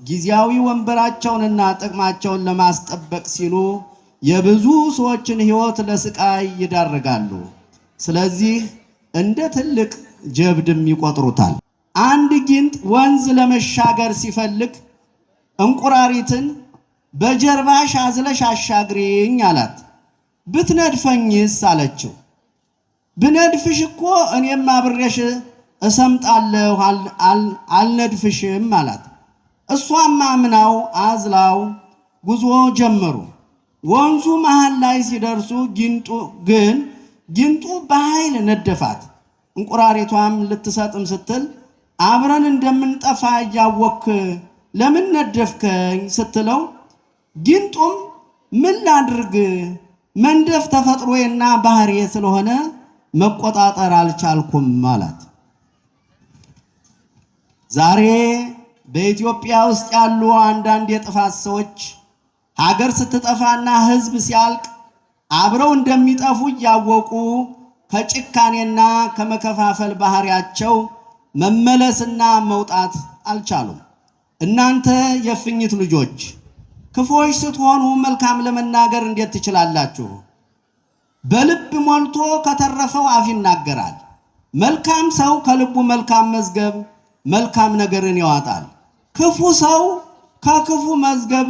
ጊዜያዊ ወንበራቸውንና ጥቅማቸውን ለማስጠበቅ ሲሉ የብዙ ሰዎችን ሕይወት ለስቃይ ይዳርጋሉ። ስለዚህ እንደ ትልቅ ጀብድም ይቆጥሩታል። አንድ ጊንጥ ወንዝ ለመሻገር ሲፈልግ እንቁራሪትን በጀርባሽ አዝለሽ አሻግሪኝ አላት። ብትነድፈኝስ አለችው። ብነድፍሽ እኮ እኔም አብሬሽ እሰምጣለሁ፣ አልነድፍሽም አላት። እሷም አምናው አዝላው ጉዞ ጀመሩ። ወንዙ መሃል ላይ ሲደርሱ ጊንጡ ግን ጊንጡ በኃይል ነደፋት። እንቁራሪቷም ልትሰጥም ስትል አብረን እንደምንጠፋ እያወክ ለምን ነደፍከኝ ስትለው፣ ጊንጡም ምን ላድርግ፣ መንደፍ ተፈጥሮዬና ባህሪዬ ስለሆነ መቆጣጠር አልቻልኩም አላት። ዛሬ በኢትዮጵያ ውስጥ ያሉ አንዳንድ የጥፋት ሰዎች ሀገር ስትጠፋና ሕዝብ ሲያልቅ አብረው እንደሚጠፉ እያወቁ ከጭካኔና ከመከፋፈል ባህሪያቸው መመለስና መውጣት አልቻሉም። እናንተ የእፉኝት ልጆች፣ ክፉዎች ስትሆኑ መልካም ለመናገር እንዴት ትችላላችሁ? በልብ ሞልቶ ከተረፈው አፍ ይናገራል። መልካም ሰው ከልቡ መልካም መዝገብ መልካም ነገርን ያወጣል። ክፉ ሰው ከክፉ መዝገብ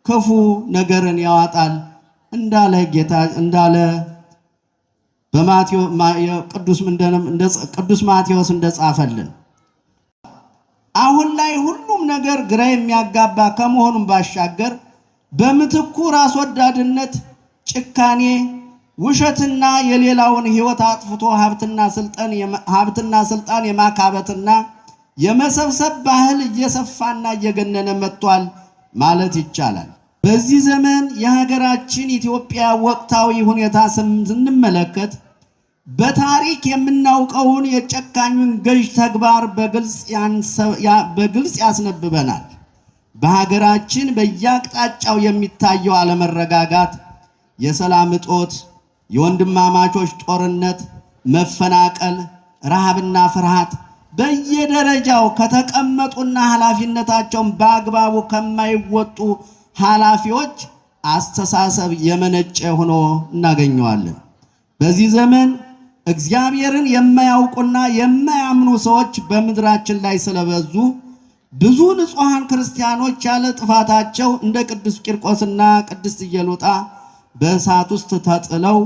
ክፉ ነገርን ያወጣል እንዳለ ጌታ እንዳለ ቅዱስ ማቴዎስ እንደጻፈልን፣ አሁን ላይ ሁሉም ነገር ግራ የሚያጋባ ከመሆኑም ባሻገር በምትኩ ራስ ወዳድነት፣ ጭካኔ፣ ውሸትና የሌላውን ሕይወት አጥፍቶ ሀብትና ስልጣን የማካበትና የመሰብሰብ ባህል እየሰፋና እየገነነ መጥቷል ማለት ይቻላል። በዚህ ዘመን የሀገራችን ኢትዮጵያ ወቅታዊ ሁኔታ ስንመለከት በታሪክ የምናውቀውን የጨካኙን ገዥ ተግባር በግልጽ ያስነብበናል። በሀገራችን በየአቅጣጫው የሚታየው አለመረጋጋት፣ የሰላም እጦት፣ የወንድማማቾች ጦርነት፣ መፈናቀል፣ ረሃብና ፍርሃት በየደረጃው ከተቀመጡና ኃላፊነታቸውን በአግባቡ ከማይወጡ ኃላፊዎች አስተሳሰብ የመነጨ ሆኖ እናገኘዋለን። በዚህ ዘመን እግዚአብሔርን የማያውቁና የማያምኑ ሰዎች በምድራችን ላይ ስለበዙ ብዙ ንጹሐን ክርስቲያኖች ያለ ጥፋታቸው እንደ ቅዱስ ቂርቆስና ቅድስት ኢየሉጣ በእሳት ውስጥ ተጥለው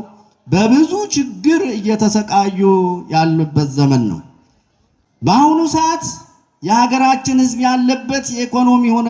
በብዙ ችግር እየተሰቃዩ ያሉበት ዘመን ነው። በአሁኑ ሰዓት የሀገራችን ሕዝብ ያለበት የኢኮኖሚ